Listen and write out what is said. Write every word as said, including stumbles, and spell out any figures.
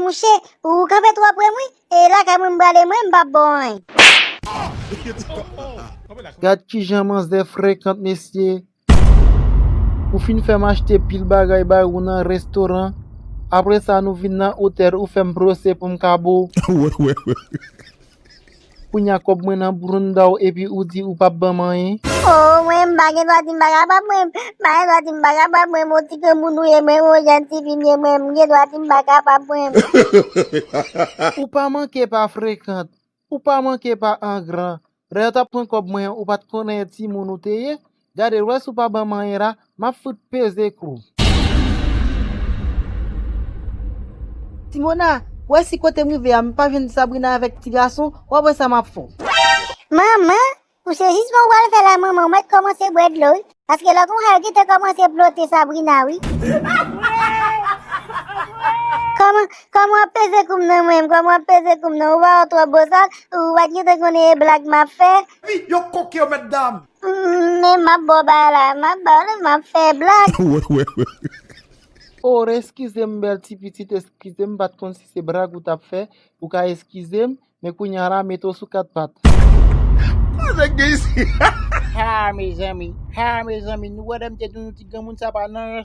Mouche, ou kanpe twò pre m wi. E lakay mwen m prale mwen, m p ap ba w anyen. Gad kijan manzè frekant, mesye. Ou fin fè m achte pil bagay bay ou nan restoran. Apre sa, nou vin nan otèl, ou fè m brose pou m ka bo. Kounye a kòb mwen nan bounda w epi ou di ou p ap ban m anyen. Oh, mwen, m pa gen dwa di m pa kapab, mwen. M pa gen dwa di m pa kapab, mwen. M on ti granmoun ou ye, mwen. M on jèn tifi m ye, mwen. M gen dwa di m pa kapab, mwen. Ou pa manke pa frekant. Ou pa manke pa angran. Lè yo t ap pran kòb mwen an, ou pa t konnen timoun ou te ye? Gade, w wè si w pa ban m anyen la, m ap fout peze kou. Simona, w wè si kote m rive a, m pa jwenn Sabrina avèk ti gason, w ap wè sa m ap fè w. Manman, ou se jis mwen w pral fè la, manman, ou mèt kòmanse bwè dlo wi. Paske lè konsa yo gentan kòmanse plote Sabrina wi. Kòman, kòman w ap peze kou m nan mwen, kòman w ap peze kou m nan, ou pa wè w twò bosal, ou pa t gentan konnen e blag m ap fè. Wi, yo koke yo mèt dam. Mm, men m ap ba w bagay la, m ap ba w, m ap fè blag. Oh, eskize m, bèl ti pitit, eskize m, m pa t konn si se blag ou t ap fè, ou ka eskize m, men kounye a la, mete w sou kat pat. Koze gen isi? Ha, mezanmi, ha, mezanmi, nou wè lè m te di nou ti granmoun sa pa nan